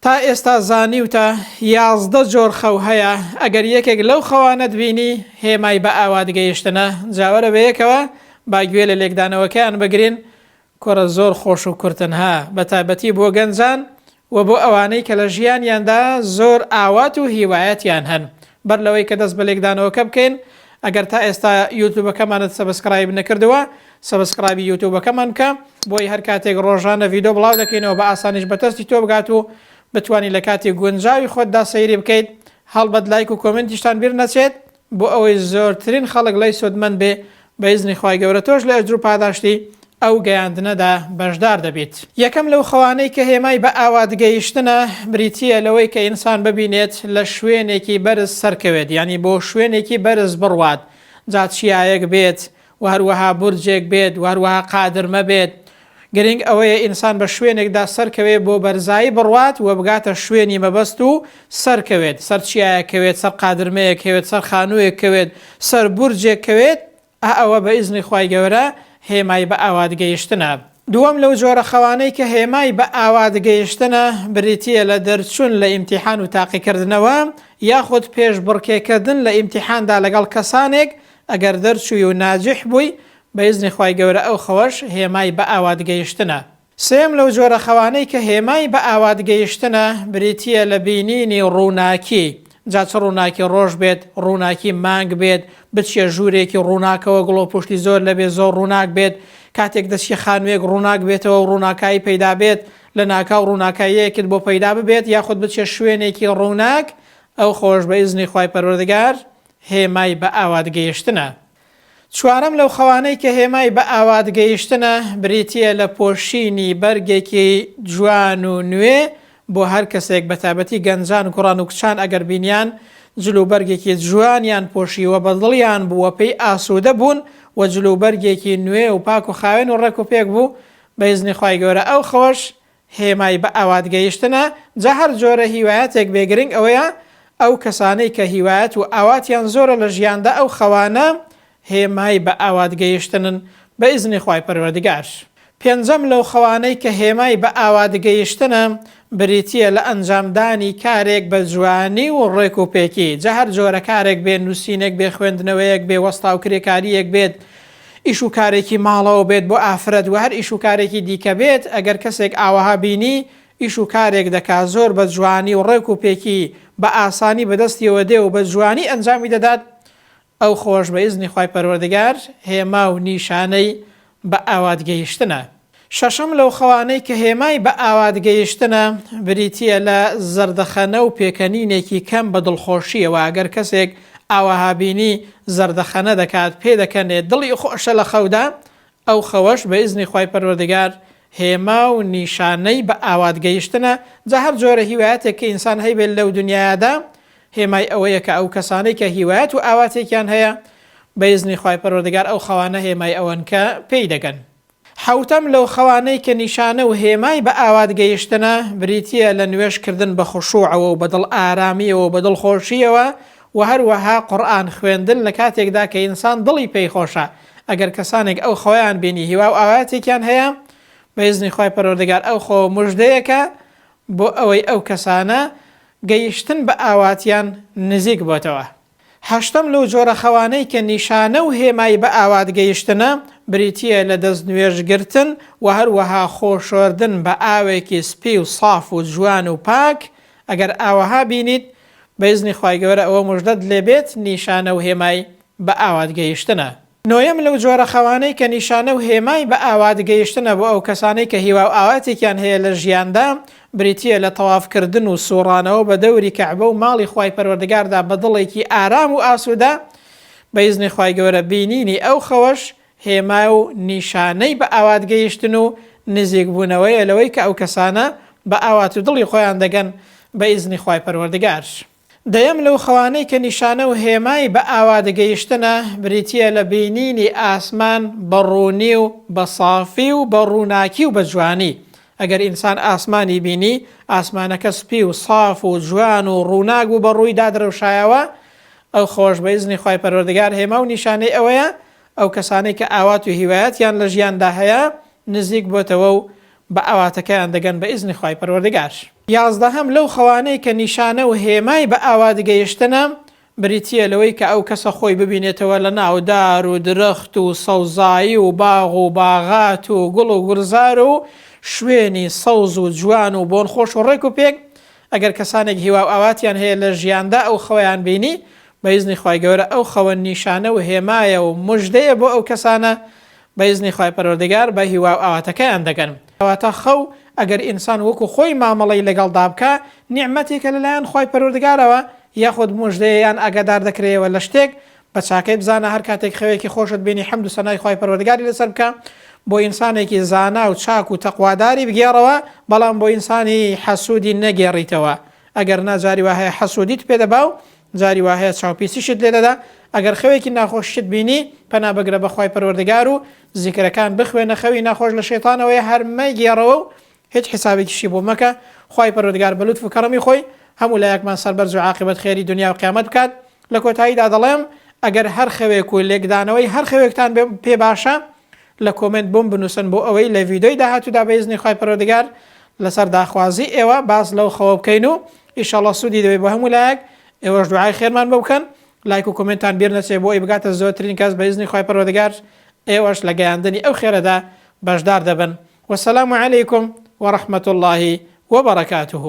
تا ئێستا زانیوتە 11 جۆر خەو هەیە، ئەگەر یەکێک لەو خەوانەت بینی هێمای بە ئاوات گەیشتنە، جا وەرە بەیەکەوە با گوێ لە لێکدانەوەکەیان بگرین، کوڕە زۆر خۆش و کورتن ها، بەتایبەتی بۆ گەنجان و بۆ ئەوانەی کە لە ژیانیاندا زۆر ئاوات و هیوایەتیان هەن. بەر لەوەی کە دەست بە لێکدانەوەکە بکەین، ئەگەر تا ئێستا یوتوبەکەمانت subscribe نەکردووە، subscribe ی یوتوبەکەمان بکە، بۆی هەر کاتێک ڕۆژانە ڤیدۆ بڵاو دەکەینەوە بە ئاسانیش بە دەستی تۆ بگات و بتوانی لە کاتی گونجاوی خۆتدا سەیری بکەیت. هەڵبەت لایک و comment یشتان بیر نەچێت. بۆ ئەوەی زۆرترین خەڵک ڵێی سوودمەند بێ، بە ئیزنی خوای گەورە تۆش لە ئەجرو پاداشتی ئەو گەیاندنەدا بەشدار دەبیت. یەکەم لەو خەوانەی کە هێمای بە ئاوات گەیشتنە بریتییە لەوەی کە ئینسان ببینێت لە شوێنێکی بەرز سەرکەوێت یانی بۆ شوێنێکی بەرز بڕوات جا چیایەک بێت و هەروەها بورجێک بێت و هەروەها قادرمە بێت، گرنگ ئەوەیە ئینسان بە شوێنێکدا سەرکەوێ بۆ بەرزایی بڕوات و بگاتە شوێنی مەبەست و سەرکەوێت، سەر چیایەک کەوێت، سەر قادرمەیەک کەوێت، سەر خانوویەک کەوێت، سەر بورجێک کەوێت، ئا ئەوە بە ئیزنی خوای گەورە هێمای بە ئاوات گەیشتنە. دووەم لەو جۆرە خەوانەی کە هێمای بە ئاوات گەیشتنە بریتییە لە دەرچوون لە ئیمتیحان و تاقیکردنەوە یاخود پێشبڕکێکردن لە ئیمتیحاندا لەگەڵ کەسانێک ئەگەر دەرچووی و ناجیح بووی بە ئیزنی خوای گەورە ئەو خەوەش هێمای بە ئاوات گەیشتنە. سێیەم لەو جۆرە خەوانەی کە هێمای بە ئاوات گەیشتنە بریتییە لە بینینی ڕووناکی، جا چ ڕووناکی ڕۆژ بێت، ڕووناکی مانگ بێت، بچیە ژوورێکی ڕووناکەوە گڵۆپوشتی زۆر لەبێ زۆر ڕووناک بێت، کاتێک دەچیە خانوویەک ڕووناک بێتەوە و ڕووناکایی پەیدا بێت، لەناکاو ڕووناکاییەکت بۆ پەیدا ببێت، یاخود بچیە شوێنێکی ڕووناک، ئەو خەوەش بە ئیزنی خوای پەروەردگار هێمای بە ئاوات گەیشتنە. چوارەم لەو خەوانەی کە هێمای بە ئاوات گەیشتنە بریتییە لە پۆشینی بەرگێکی جوان و نوێ بۆ هەر کەسێک بەتایبەتی گەنجان کوڕان و کچان ئەگەر بینیان جل و بەرگێکی جوانیان پۆشیوە بە دڵیان بوو و پێی ئاسوودە بوون و جل و بەرگێکی نوێ و پاک و خاوێن و ڕێک و پێک بوو بە ئیزنی خوای گەورە ئەو خەوەش هێمای بە ئاوات گەیشتنە، جا هەر جۆرە هیوایەتێک بێ گرنگ ئەوەیە ئەو کەسانەی کە هیوایەت و ئاواتیان زۆرە لە ژیاندا ئەو خەوانە هێمای بە ئاوات گەیشتنن بە ئیزنی خوای پەروەردگار. پێنجەم لەو خەوانەی کە هێمای بە ئاوات گەیشتنە بریتیە لە ئەنجامدانی کارێک بە جوانی و ڕێک و پێکی جا هەر جۆرە کارێک بێ نوسینێک بێ خوێندنەوەیەک بێ وەستا و کرێکاریەک بێت ئیش و کارێکی ماڵەوە بێت بۆ ئافرەت وە هەر ئیش و کارێکی دیکە بێت ئەگەر کەسێک ئاوەها بینی ئیش و کارێک دەکا زۆر بە جوانی و ڕێک و پێکی بە ئاسانی بە دەستیەوە دێ و بە جوانی ئەنجامی دەدات ئەو خۆش بە ئیزنی خوای پەروەردگار هێما و نیشانەی بە ئاوات گەیشتنە. شەشەم لەو خەوانەی کە هێمای بە ئاوات گەیشتنە بریتییە لە زەردەخەنە و پێکەنینێکی کەم بە دڵخۆشییەوە، گەر کەسێک ئاوەها بینی زەردەخەنە دەکات پێدەکەنێت دڵی خۆشە لە خەودا، ئەو خەوەش بە ئیزنی خوای پەروەردگار هێما و نیشانەی بە ئاوات گەیشتنە، جا هەر جۆرە هیوایەتێک کە ئینسان هەیبێت لەو دونیایەدا هێمای ئەوەیە کە ئەو کەسانەی کە هیوایەت و ئاواتێکیان هەیە بە ئیزنی خوای پەروەردگار ئەو خەوانە هێمای ئەوەن کە پێی دەگەن. حەوتەم، لەو خەوانەی کە نیشانە و هێمای بە ئاوات گەیشتنە، بریتییە لە نوێژ کردن بە خشوعەوە و بە دڵ ئارامییەوە و بە دڵ خۆشییەوە و هەروەها قورئان خوێندن لە کاتێکدا کە ئینسان دڵی پێی خۆشە، ئەگەر کەسانێک ئەو خەوەیان بینی هیوا و ئاواتێکیان هەیە بە ئیزنی خوای پەروەردگار ئەو خەوە موژدەیەکە بۆ ئەوەی ئەو کەسانە گەیشتن بە ئاواتیان نزیک بۆتەوە. هەشتەم لەو جۆرە خەوانەی کە نیشانە و هێمای بە ئاوات گەیشتنە، بریتییە لە دەست نوێژ گرتن و هەروەها خۆ شۆردن بە ئاوێکی سپی و ساف و جوان و پاک، ئەگەر ئاوەها بینیت بە ئیزنی خوای گەورە ئەوە موژدەت لێ بێت نیشانە و هێمای بە ئاوات گەیشتنە. نۆیەم لەو جۆرە خەوانەی کە نیشانە و هێمای بە ئاوات گەیشتنە بۆ ئەو کەسانەی کە هیوا و ئاواتێکیان هەیە لە ژیاندا، بریتییە لە تەواف کردن و سوڕانەوە بە دەوری کەعبە و ماڵی خوای پەروەردگاردا بە دڵێکی ئارام و ئاسوودە، بە ئیزنی خوای گەورە بینینی ئەو خەوەش هێما و نیشانەی بە ئاوات گەیشتن و نزیک بوونەوەیە لەوەی کە ئەو کەسانە بە ئاوات و دڵی خۆیان دەگەن بە ئیزنی خوای پەروەردگار. دەیەم لەو خەوانەی کە نیشانە و هێمای بە ئاوات گەیشتنە بریتییە لە بینینی ئاسمان بە ڕوونی و بە سافی و بە ڕووناکی و بە جوانی، ئەگەر ئینسان ئاسمانی بینی ئاسمانەکە سپی و ساف و جوان و ڕووناک بوو بە ڕوویدا درەوشایەوە ئەو خەوەش بە ئیزنی خوای پەروەردگار هێما و نیشانەی ئەوەیە ئەو کەسانەی کە ئاوات و هیوایەتیان لە ژیاندا هەیە نزیک بۆتەوە و. بە ئاواتەکەیان دەگەن بە ئیزنی خوای پەروەردگار. یازدەهەم، لەو خەوانەی کە نیشانە و هێمای بە ئاوات گەیشتنە، بریتییە لەوەی کە ئەو کەسە خۆی ببینێتەوە لە ناو دار و درەخت و سەوزایی و باغ و باغات و گوڵ و گوڵزار و شوێنی سەوز و جوان و بۆنخۆش و ڕێک و پێک، ئەگەر کەسانێک هیوا و ئاواتیان هەیە لە ژیاندا ئەو خەوەیان بینی بە ئیزنی خوای گەورە ئەو خەوە نیشانە و هێمایە و موژدەیە بۆ ئەو کەسانە بە ئیزنی خوای پەروەردگار بە هیوا و ئاواتەکەیان دەگەن. کەواتە خەو ئەگەر ئینسان وەکو خۆی مامەڵەی لەگەڵدا بکا نیعمەتێکە لەلایەن خوای پەروەردگارەوە یاخود موژدەیە یان ئاگادار دەکرێیەوە لە شتێک بە چاکەی بزانە هەر کاتێک خەوێکی خۆشت بینی حەمد و سەنای خوای پەروەردگاری لەسەر بکە بۆ ئینسانێکی زانا و چاک و تەقواداری بگێڕەوە بەڵام بۆ ئینسانی حەسوودی نەگێڕیتەوە ئەگەر نا جاری وا هەیە حەسوودیت پێ دەبا و جاری وا هەیە چاوپیسیشت لێ دەدا ئەگەر خەوێکی ناخۆشیشت بینی پەنا بگرە بە خوای پەروەردگار و زیکرەکان بخوێنە خەوی ناخۆش لە شەیتانەوەیە هەر مەیگێڕەوە و هیچ حیسابێکیشی بۆ مەکە خوای پەروەردگار بە لوتف و کەڕەمی خۆی هەموو لایەکمان سەربەرز و عاقیبەت خێری دونیا و قیامەت بکات لە کۆتاییدا دەڵێم ئەگەر هەر خەوێک و لێکدانەوەی هەر خەوێکتان پێ باشە لە کۆمێنت بۆم بنووسن بۆ ئەوەی لە ڤیدۆی داهاتوودا بە ئیزنی خوای پەروەردگار لەسەر داخوازی ئێوە باس لەو خەوە بکەین و ئیشەڵا سوودی دەبێت بۆ هەموو لایەک ئێوەش دوعای خێرمان بۆ بکەن لایک و کۆمێنتان بیر نەچێت بۆ ئەوەی بگاتە زۆرترین کەس بە ئیزنی خوای پەروەردگار ئێوەش لە گەیاندنی ئەو خێرەدا بەشدار دەبن والسلام علیکم ورحمة اللە وبرکاته.